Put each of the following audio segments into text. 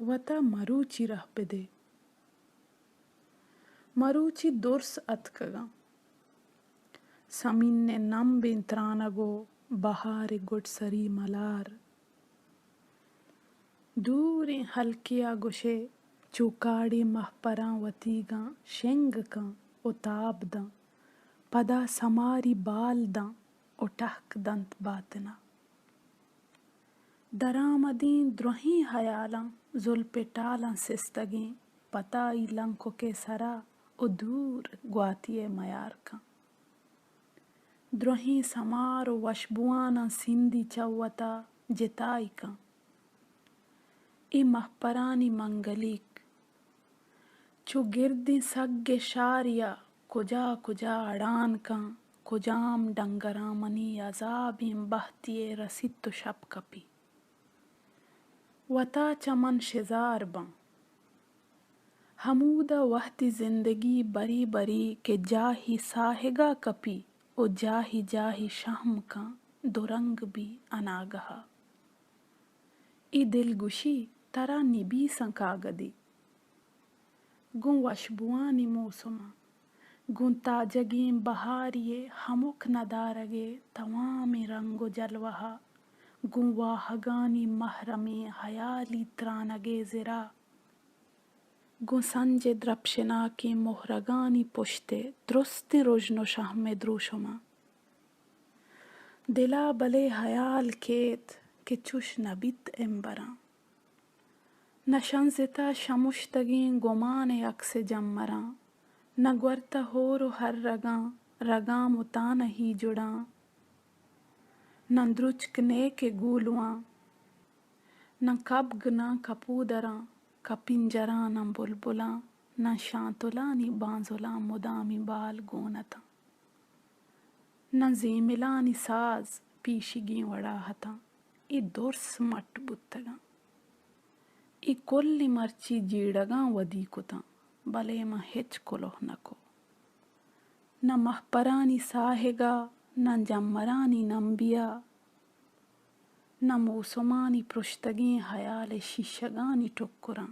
وتا مروچی رہ بدے۔ مروچی درس اتکگاں۔ سمین ءِ نمبیں ترانگ ءُ بہار ءِ گڈسری ملار۔ دوریں ہلکے ءَ گوشئے چو کاڑی مہپراں وتیگاں شنگ کن ءُ تاب داں، پدا سماری بال داں ءُ ٹہک دنت باتن ءَ۔ درآمدیں درہیں ہیالاں زلپ ءِ ٹالاں سستگیں پتائی لنکک ءِ سرا ءُ دور گواتی ءِ میار کن۔ درہیں سمار ءُ وشبواناں سندی چہ وتا جتائی کن۔ اے مہپرانی منگلیک چو گردیں سگ ءِ شاریا کجا کجا اڑان کن، کجام ڈنگراں منی عذابیں بہتی ءِ رسیت ءُ شپ کپی۔ وتا چہ من شزار باں۔ ہمودا وہدی زندگی بری بری کہ جاہی ساہگا کپی ءُ جاہی جاہی شہم کن، درنگ بی اناگہا۔ اے دلگوشی ترا نبیساں کاگدے۔ گوں وشبوانی موسماں، گوں تاجگیں بہاری ءِ ہمک ندارگ ءِ توامیں رنگ ءُ جلوہ ءَ، گوں واہگانی محرمیں ہیالی ترانگ ءِ زرا، گوں سنج ءِ درپشناکیں مہرگانی پشت ءِ درستیں رژن ءُ شہم ءِ دروشماں۔ دل ءَ بلے ہیال کیت کہ چش نہ بیت امبراں۔ نہ شنزتہ شمشتگیں گمان ءِ عکس ءِ جمراں، نہ گورتہ ہور ءُ ہر رگاں، رگاں متانہی جڑاں، نہ درچک نیک ءِ گولواں، نہ کبگ نہ کپودراں، کپنجراں نہ بلبلاں، نہ شانتلانی بانزلاں مدامی بال گون اتاں۔ نہ زیملانی ساز پیشیگیں وڑا اتاں۔ اے درس مٹ بوتگاں۔ اے کلی مرچی جیڑگاں ودی کتاں، بلے من ہچ کلوہ نہ کو۔ نہ مہپرانی ساہگا، نہ جمرانی نمبیا، نہ موسمانی پرشتگیں ہیال ءِ شیشگانی ٹکراں۔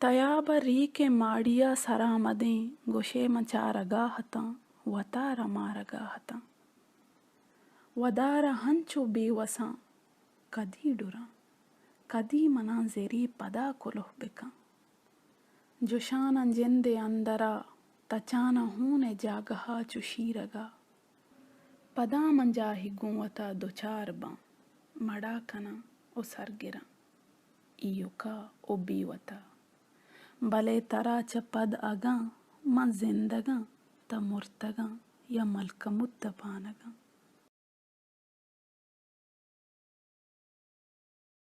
تیاب ءَ ریک ءِ ماڑی ءَ سرآمدیں گوشے من چارگا اتاں، وتارا مارگا اتاں۔ ودار ءَ ہنچو بے وساں، کدی ڈراں، کدی مناں زری پدا کلوہ بکن۔ جشاناں جند ءِ اندر ءَ، تچاناں ہون ءِ جاگہ ءَ چو شیرگ ءَ۔ پدا من جاہے گوں وتا دچار باں، مڑا کناں ءُ سرگراں، ایوکا ءُ بے وتا۔ بلے ترا چہ پد اگاں من زندگاں، تہ مرتگاں یا ملکموت ءَ پانگاں۔